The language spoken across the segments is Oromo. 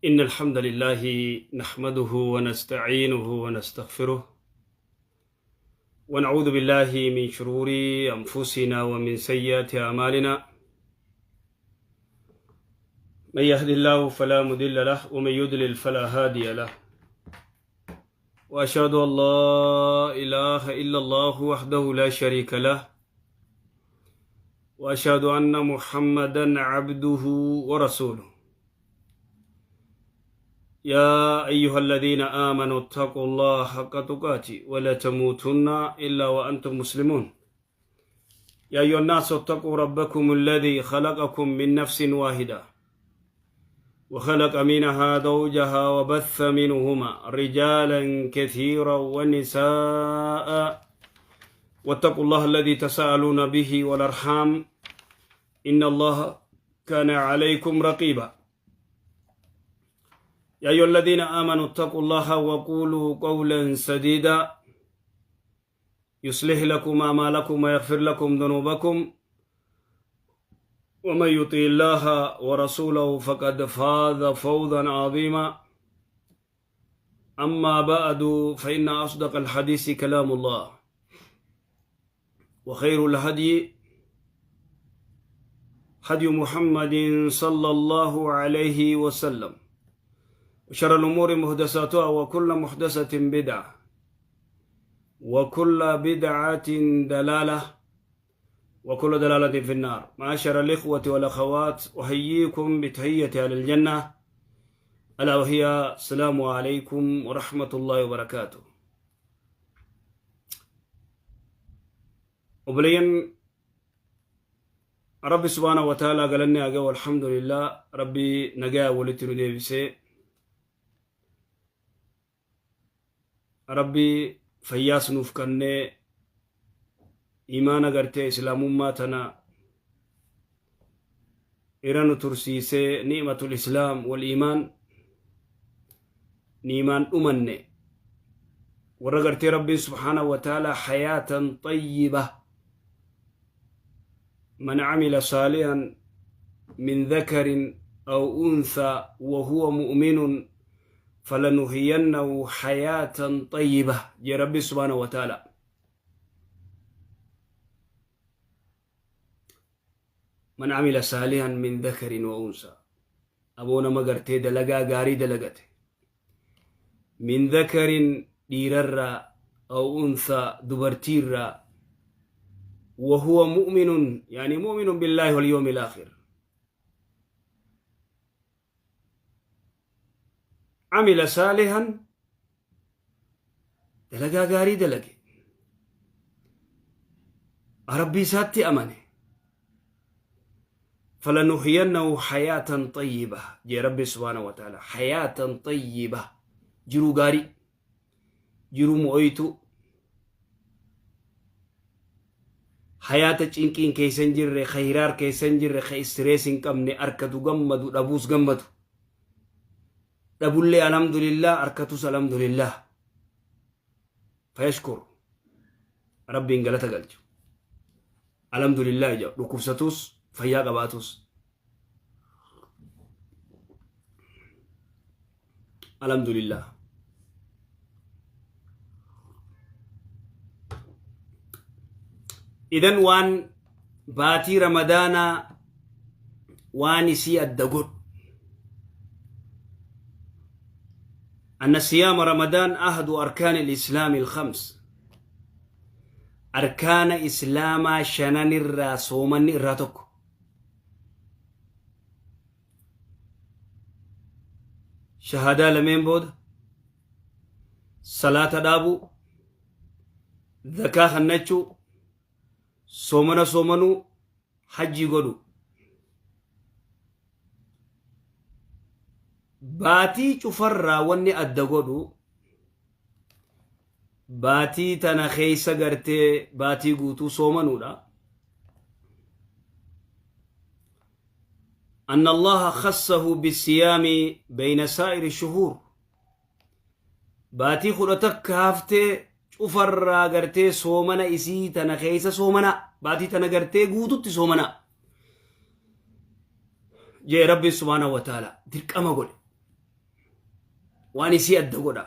إن الحمد لله نحمده ونستعينه ونستغفره، ونعوذ بالله من شرور أنفسنا ومن سيئات أعمالنا. من يهد الله فلا مضل له، ومن يضلل فلا هادي له. وأشهد أن لا إله إلا الله وحده لا شريك له، وأشهد أن محمدا عبده ورسوله. يا أيها الذين آمنوا اتقوا الله حق تقاته ولا تموتن إلا وأنتم مسلمون. يا أيها الناس اتقوا ربكم الذي خلقكم من نفس واحدة، وخلق منها زوجها، وبث منهما رجالا كثيرا ونساء، واتقوا الله الذي تساءلون به والأرحام، إن الله كان عليكم رقيبا. يا أيها الذين آمنوا اتقوا الله وقولوا قولا سديدا، يصلح لكم أعمالكم ويغفر لكم ذنوبكم، ومن يطع الله ورسوله فقد فاز فوزا عظيما. أما بعد، فإن أصدق الحديث كلام الله، وخير الهدي هدي محمد صلى الله عليه وسلم، وشر الأمور محدثاتها، وكل محدثة بدعة، وكل بدعة ضلالة، وكل ضلالة في النار. معاشر الإخوة والأخوات، أحييكم بتحية أهل الجنة، ألا وهي السلام عليكم ورحمة الله وبركاته. Obboleeyyan, Rabbi subhaanahu wa ta'aalaa galanni haa ga'u. Alhamdulillah, Rabbi nagaa walitti nu deebisee, Rabbi fayyaas nuuf kennee, imaana gartee islaamummaa tana irra nu tursiisee, ni'matul islaam wal iimaan, ni'imaan dhumanne warra gartee Rabbiin subhaanahu wa ta'aalaa hayaatan xayyiba, man camila saalihan min dhakarin aw unthaa wa huwa mu'minun falanuhyiyannahu hayaatan xayyiba jee Rabbiin subhaanahu wa ta'aalaa. Man camila saalihan min dhakarin wa unsaa, aboo nama gartee dalagaa gaarii dalagate, min dhakarin dhiirarraa, aw unthaa dubartiirraa, wa huwa mu'minun, yani mu'minun billaahi wal yawmil aakhir, camila saalihan, dalagaa gaarii dalage, Rabbii isaatti amane, falanuhyiyannahu hayaatan xayyiba jee Rabbi subhaanahu wa ta'ala. Hayaatan xayyiba, jiruu gaarii, jiruu mo'oytuu, hayaata cinqiin keessa hin jirre, ka hiraar keessa hin jirre, ka stress hin qabne, arkatu gammadu, dhabuus gammadu, dhabullee alhamdulillah, arkatus alhamdulillah, fayashkur, Rabbiin galata galchu, alhamdulillah jedhu, dhukkubsatus fayyaa qabaatus alhamdulillah. Idan waan baatii Ramadaanaa waan isii adda godhu, أن صيام رمضان أحد أركان الإسلام الخمس. Arkaana Islaamaa shanan irraa soomanni irraa tokko. Shahaadaa lameen booda salaata dhaabuu, zakaa kannachuu, soomana soomanuu, hajjii godhu. Baatii cufarraa wanni adda godhu, baatii tana keessa gartee baatii guutuu soomanuudha. أن الله خصه بالصيام بين سائر الشهور. Baatii 11 haftee cufarraa gartee soomana isii tana keessa soomana, baatii tana gartee guututti soomana jee Rabbi subhaanahu wa ta'ala dirqama godhe. Waan isii adda godha.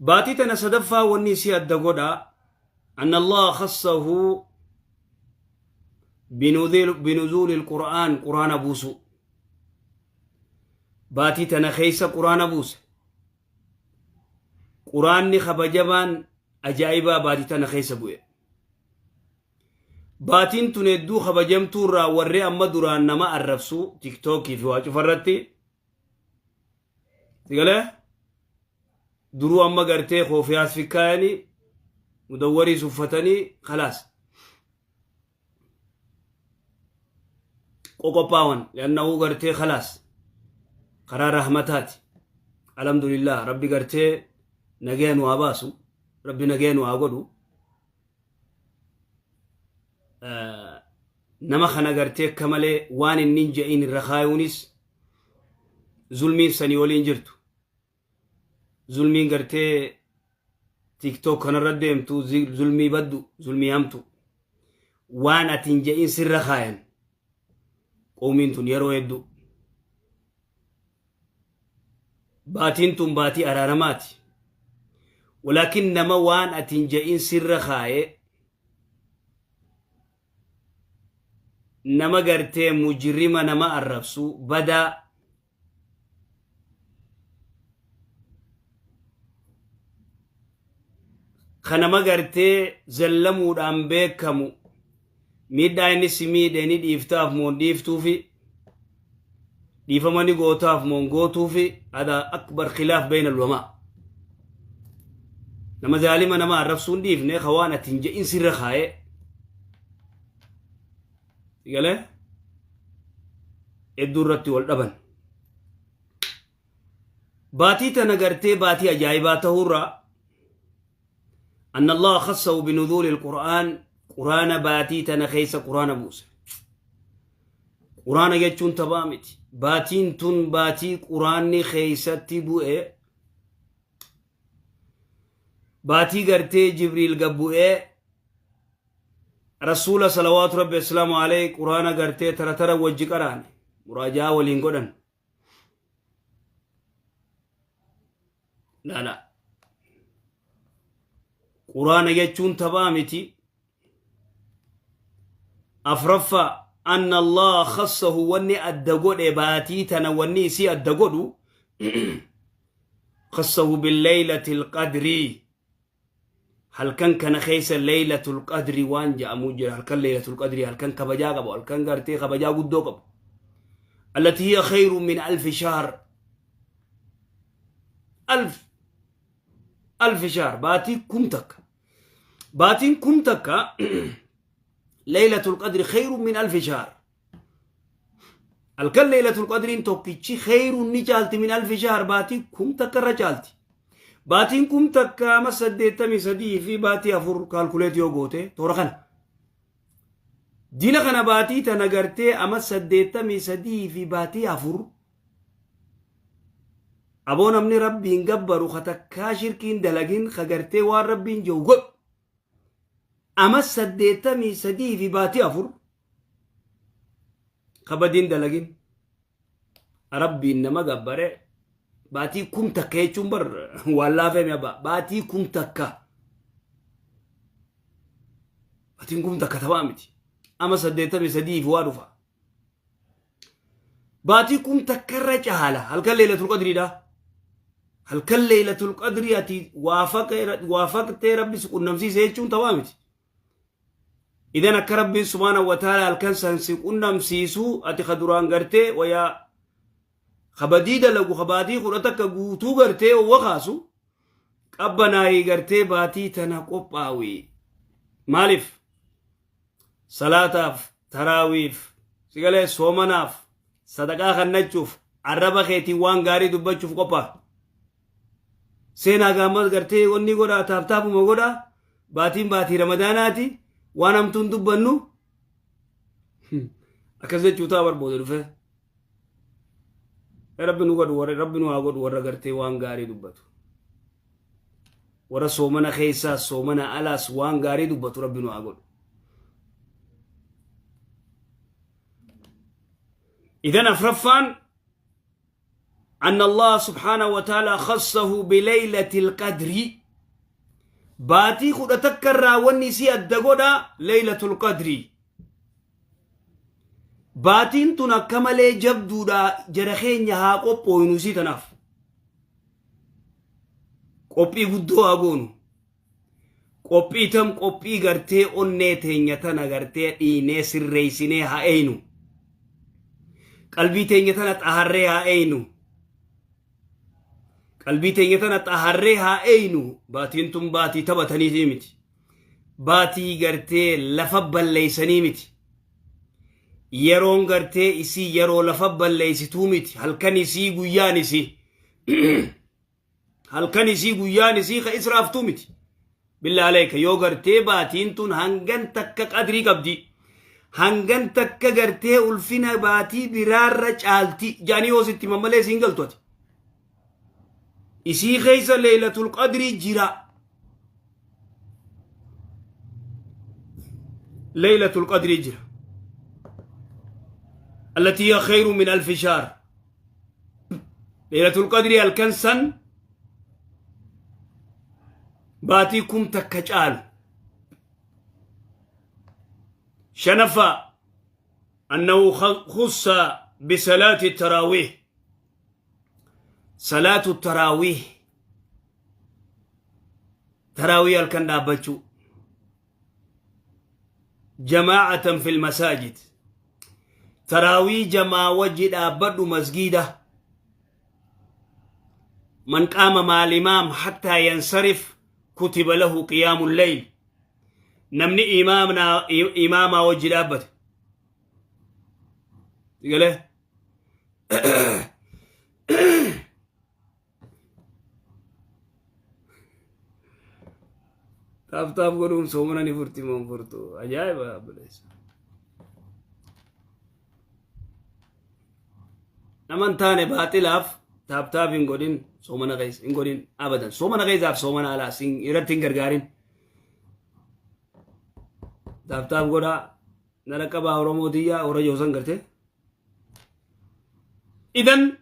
Baatii tana sadaffaa wanni isii adda godha. Anna Allah khassahu binuzuuli alqur'aan, qur'aana buusu. Baatii tana keessa qur'aana buuse. Qur'aanni kabajamaan ajaa'ibaa baatii tana keessa bu'e. Baatiin tun hedduu kabajamtuu irraa warri amma duraan nama arrabsu tiktookii fi waa cufa irratti sigalee duruu amma gartee koofiyaas fikkaayanii mudawwariis uffatanii kalaas qoqophaawan li'annahuu gartee kalaas karaa rahmataati. Alhamdulillah, rabbi gartee nagaya nu haa baasu, rabbi nagaya nu haa godhu. Nama kana gartee akka malee waan inni hin je'in irra kaayuunis zulmiin sanii waliin jirtu. Zulmiin gartee tiktok kanarra deemtu zulmii baddu, zulmii hamtu. Waan ati hin je'in sirra kaayan qoomiin tun yeroo hedduu. Baatiin tun baatii araaramaati. Walaakin nama waan ati hin je'in sirra kaaye, nama gartee mujrima, nama arrabsu badaa, ka nama gartee zallamuudhaan beekamu, miidhaa inni si miidhe ni dhiiftaaf moo hin dhiiftuufi? Dhiifama ni gootaaf moo hin gootuufi? Hada akbar khilaaf bayna ulamaa. Nama zaalima nama arrabsuu hin dhiifne, ka waan ati hin je'in sirra kaa'ee galee hedduu irratti wal dhaban. Baatii tana gartee baatii ajaa'ibaa ta'uurraa أن الله خصه بنزول القرآن، قرآن باتي تنا خيس قرآن بوسه. قرآن jechuun taphaa miti. Baatiin tun baatii quraanni keeysatti bu'e, baatii gartee Jibriil gabbu'ee rasuula salawaatu rabbi asalaamu alayhi quraana gartee tara tara wajji qaraane, muraajaa waliin godhan. Laala, quraana jechuun taphaa miti. Afraffaa, anna Allah khassahu, wanni adda godhe baatii tana, wanni isii adda godhu, khassahu billeylati alqadrii. Halkan kana keessa leeylatul qadri waan jedhamu jira. Halkan leeylatul qadrii halkan kabajaa qabu, halkan gartee kabajaa guddoo qabu, allati hiya khayru min alfi shahr, alf alfi shahr, baatii 1000. Baatiin 1000, leeylatul qadri khayru min alfi shahr. Halkan leeylatul qadriin tokkichi khayruun ni caalti, min alfi shahr, baatii 1000 irra caalti. Baatiin 1000 ama 83 fi baatii 4 calculate yoo goote toora kana. Dila kana baatii tana gartee ama 83 fi baatii 4. Aboo, namni rabbiin gabbaru, ka takkaa shirkiin dalagin, ka gartee waan rabbiin jiru godhu, ama 83 fi baatii 4 ka badiin dalagin, rabbiin nama gabbare, baatii 1000 jechuun bar waan laafeemi abbaa. Baatii 1000, baatiin 1000 taphaa miti. Ama 83 fi waa dhufa. Baatii 1000 irra caala halkan leelatul qadriidha. Halkan leelatul qadrii ati waafaqtee rabbi si qunnamsiise jechuun taphaa miti. Idan akka rabbiin subhaanahu wa ta'ala halkan san si qunnamsiisu, ati ka duraan gartee wayaa ka badii dalagu, ka baatii 11 guutuu gartee owwa kaasu qabbanaayii, gartee baatii tana qophaawi. Maaliif? Salaataaf, taraawiif, sigalee soomanaaf, sadaqaa kennachuuf, arraba keetiin waan gaarii dubbachuuf qophaa'a. Seenaa gaammas gartee wanni godhaa, taaptaapuma godhaa. Baatiin baatii ramadaanaati, waan hamtuun dubbannu akkas jechuu ta'a barbooda dhufe. Rabbi nu godhu warra, rabbi nu haa godhu warra gartee waan gaarii dubbatu. Warra soomana keessaas soomana alaas waan gaarii dubbatu rabbi nu haa godhu. Idan afraffaan أن الله سبحانه وتعالى خصه بليلة القدر. Baatii 11 irraa wanni isii adda godha Laylatul Qadri. Baatiin tun akka malee jabduudha, jara keenya. Haa qophooynu isii tanaaf. Qophii guddoo haa goonu. Qophii tam? Qophii gartee onnee teenya tana gartee dhiinee sirreessinee haa eeynu. Qalbii teenya tana xaharree haa eeynu. Qalbii teenya tana xaharree haa eeynu. Baatiin tun baatii taphataniitii miti. Baatii gartee lafa balleeysanii miti. Yeroon gartee isii yeroo lafa balleeysituu miti. Halkan isii, guyyaan isii, halkan isii, guyyaan isii ka israaftuu miti. Billaa aleeka, yoo gartee baatiin tun hangan takka qadrii qabdi, hangan takka gartee ulfina baatii biraarra caalti jaanii yoo sitti mammalee siin galtu ati. Isii keessa Leeylatul Qadrii jira. Leeylatul Qadrii jira. التي هي خير من ألف شهر. Leeylatul Qadrii halkan san baatii 1000 caalu. Shanaffaa, أنه خص بصلاة التراويح. صلاة التراويح، تراويح halkan dhaabbachuu جماعة في المساجد. Taraawii jamaa wajji dhaabbadhu masgiida. من قام مع الإمام حتى ينصرف كتب له قيام الليل. Namni imaamna imaamaa wajji dhaabbate galee tap tap godhuun soomana ni furti moo hin furtu? Ajaa'iba obboleessa. Nama hin taane baaxilaaf tap tap hin godhin. Soomana keessa hin godhin abadan. Soomana keessaaf soomana alaas irratti hin gargaarin. Tap tap godhaa na dhaqqabaa, Oromoo tiyyaa, warra joosan gartee. إذن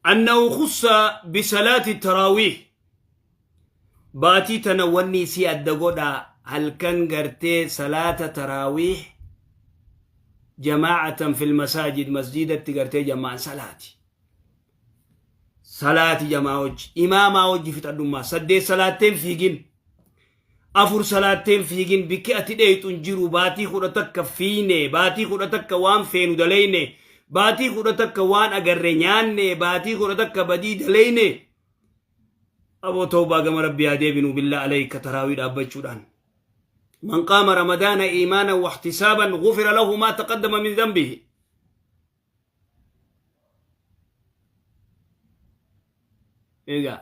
أنه خص بصلاة التراويح. Baatii tana wanni isii adda godha halkan gartee salaata taraawiih جماعة في المساجد, masjidatti gartee jamaan salaati. Salaati jamaa wajji, imaamaa wajji fixadhummaa. Saddeet salaatteen fiigin, afur salaatteen fiigin, bikki ati dheeyxu hin jiru. Baatii 11 fiine, baatii 11 waan feenu daleyne, baatii 11 waan agarre nyaanne, baatii 11 badii daleyne. Aboo, tawbaa gama Rabbii haa deebinu. بالله عليك, taraawii dhaabbachuudhaan. من قام رمضان إيمانا واحتسابا غفر له ما تقدم من ذنبه. Egaa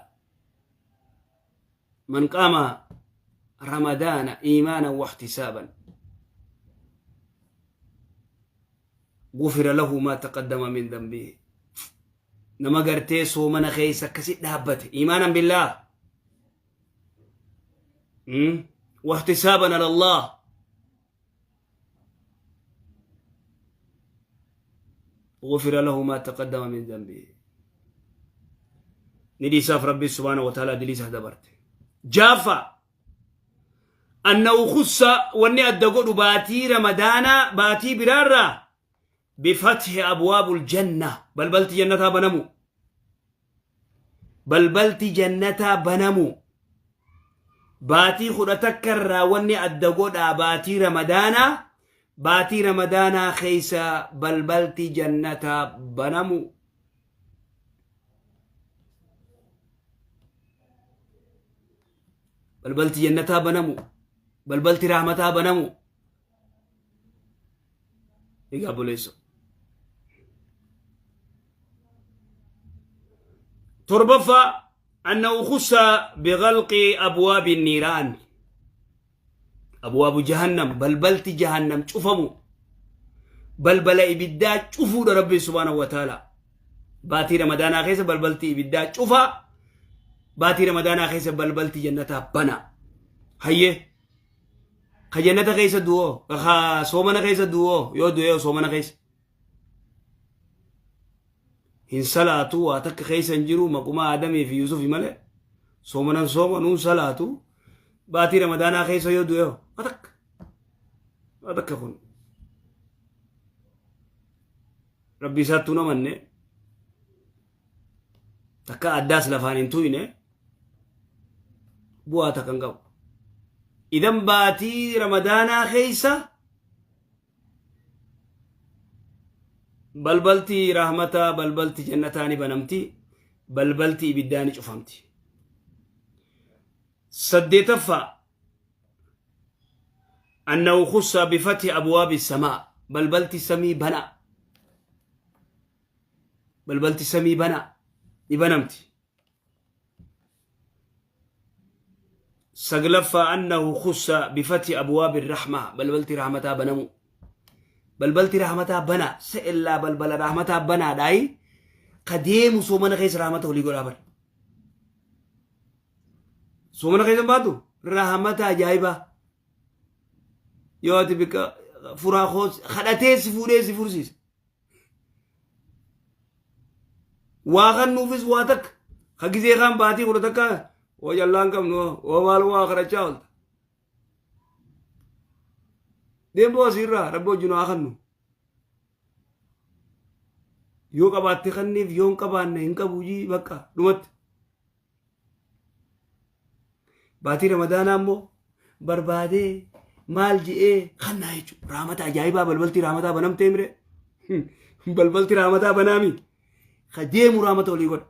من قام رمضان إيمانا واحتسابا غفر له ما تقدم من ذنبه. Nama gartee soomana keessa akkasit dhaabbate إيمانا بالله واحتسابا على الله غفر له ما تقدم من ذنبه, ni dhiisaaf Rabbi سبحانه وتعالى dilii isaa dabarte. Jaafa, أنه خص, wanni adda godhu baatii Ramadaanaa baatii biraarraa, بفتح أبواب الجنة. Balbalti jannataa banamu. Balbalti jannataa banamu. Baatii 11 irraa wanni adda godhaa baatii Ramadaanaa, baatii Ramadaanaa keessa balbalti jannataa banamu. Balbalti jannataa banamu, balbalti rahmataa banamu. Egaa obboleesso, torbaffaa, أنه خص بغلق أبواب النيران, أبواب جهنم. Balbalti jahannam cufamu, balbala ibiddaa cufuudha Rabbi سبحانه وتعالى. Baatii Ramadaanaa keessa balbalti ibiddaa cufa, baatii Ramadaanaa keessa balbalti jannataa bana. Hayyee, ka jannata keessa du'oo, ka soomana keessa du'oo, yoo du'ee soomana keessa Hin salaatu, waa takka keessa hin jiru, maquma Aadamii fi Yuusufi malee. Soomanan soomanuun salaatu. Baatii Ramadaanaa keessa yoo du'e waa takka. Waa takka kun. Rabbi isaattuu hin amanne. Takka addaas lafaan hin tuyne. Bu'aa takka hin qabu. Idan baatii Ramadaanaa keessa balbalti rahmataa, balbalti jannataa ni banamti, balbalti ibiddaa ni cufamti. Saddeetaffaa, annahu khussa bifathi abwaabi samaa, balbalti samii banaa, balbalti samii banaa ni banamti. Saglaffaa, annahu khussa bifathi abwaabi rahmaa, balbalti rahmataa banamu, balbalti rahmataa banaa se'ellaa, balbala rahmataa banaadhaayi ka deemu soomana keessa rahmata olii godhaa bar. Soomana keessa hin baatu rahmata ajaa'ibaa. Yoo ati bika furaa koos kadhatee si fuudhee si fursiisa. Waa kan nuufis waa takka ka gizee kaan baatii 11 oo jallaan qabnu oo maal waa kadhachaa oolta. Deemboo asiirraa rabbi wajjin haa kannu. Yoo qabaatte kanniif, yoo hin qabaanne hin qabu jii bakka dhumatti. Baatii Ramadaanaa immoo barbaadee maal je'ee kannaa jechuudha. Raamata ajaa'ibaa, balbalti raamataa banamtee mire. Balbalti raamataa banaami. Ka deemu raamata olii godha.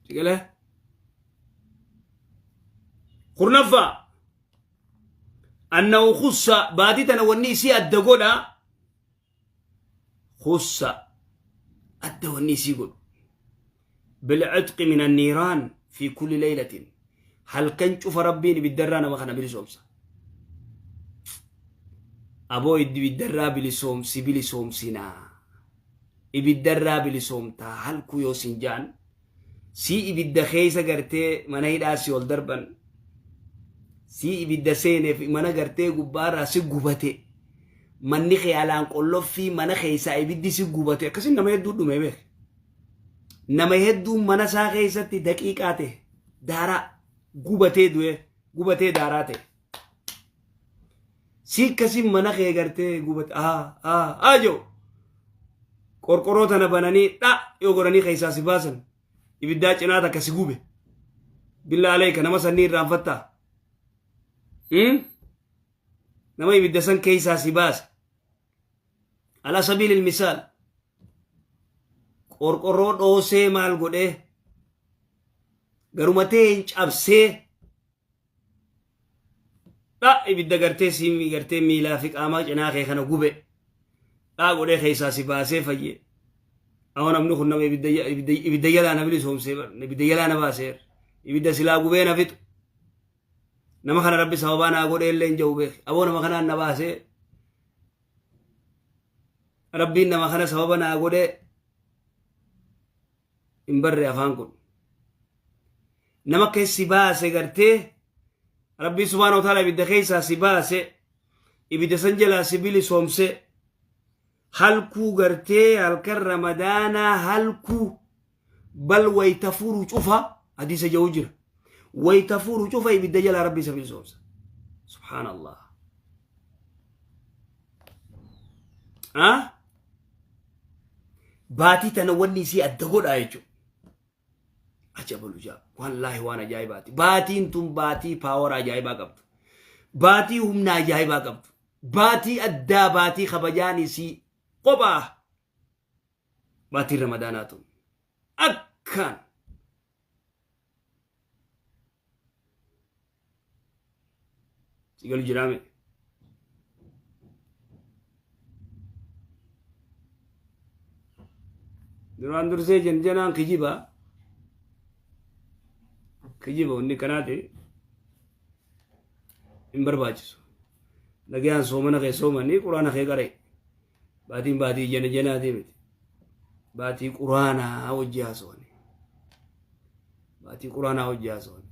Sigalee. Kurnaffaa. Annahu khussa, baatii tana wanni isii adda godha. Khussa, adda wanni isii godhu, bilcitqi min anniiraan fi kulli laylatin, halkan cufa Rabbiin ibiddarraa nama kana bilisoomsa. Aboo, ibiddarraa bilisoomsi, bilisoomsinaa, ibiddarraa bilisoomtaa halkuu yoo sin ja'an, sii ibidda keessa gartee mana hidhaa si ol darban, sii ibidda seeneef mana gartee gubbaarraa si gubate, manni kee alaan qolloffii, mana keessaa ibiddi si gubate. Akkasin nama hedduu dhume beek. Nama hedduun mana isaa keessatti daqiiqaa ta'e daaraa gubatee du'e, gubatee daaraa ta'e. Si akkasin mana kee gartee gubate, aa aa aa jiru, qorqoroo tana bananii dha yoo godhanii keessaa si baasan, ibiddaa cinaa takka si gube. Billaa aleeka, nama sannii irraanfattaa? Nama ibidda san keessaa si baase, ala sabiilil misaal, qorqorroo dhoosee maal godhee garumatee hin cabsee dha, ibidda gartee si gartee miilaa fi qaamaa cinaa kee kana gube dhaa godhee keessaa si baasee fayye. Awwa, namni kun nama ibidda jalaa na bilisoomsee bar, ibidda jalaa na baaseer, ibidda silaa gubee na fixu. Nama kana Rabbi sababaa naa godhee illee hin jiru beek. Aboo, nama kanaan na baasee, Rabbiin nama kana sababa naa godhee hin barre. Afaan kun nama keessi baase gartee Rabbii subhaana wa ta'ala ibidda keessaa si baase, ibidda san jalaa si bilisoomse. Halkuu gartee halkan Ramadaanaa halkuu bal wayta furu cufa, hadiisa jedhu jira, wayta furu cufa ibidda jalaa Rabbi isa bilisoomsa. Subhaanallah. Ah, baatii tana wanni isii adda godhaa jechuudha. Ajabalu jaa, wallaahi waan ajaa'ibaati. Baatiin tun baatii power ajaa'ibaa qabdu, baatii humna ajaa'ibaa qabdu, baatii addaa, baatii kabajaan isii kophaa. Baatiin Ramadaanaa tun akkaan si galu jiraame. Duraan dursee janjanaan kijiba, kijiba. Wanni kanaati hin barbaachisu. Nagayaan soomana kee soomanii Quraana kee qara'e. Baatiin baatii jana janaatii miti, baatii Quraanaa wajji haasawani, baatii Quraanaa wajji haasawani.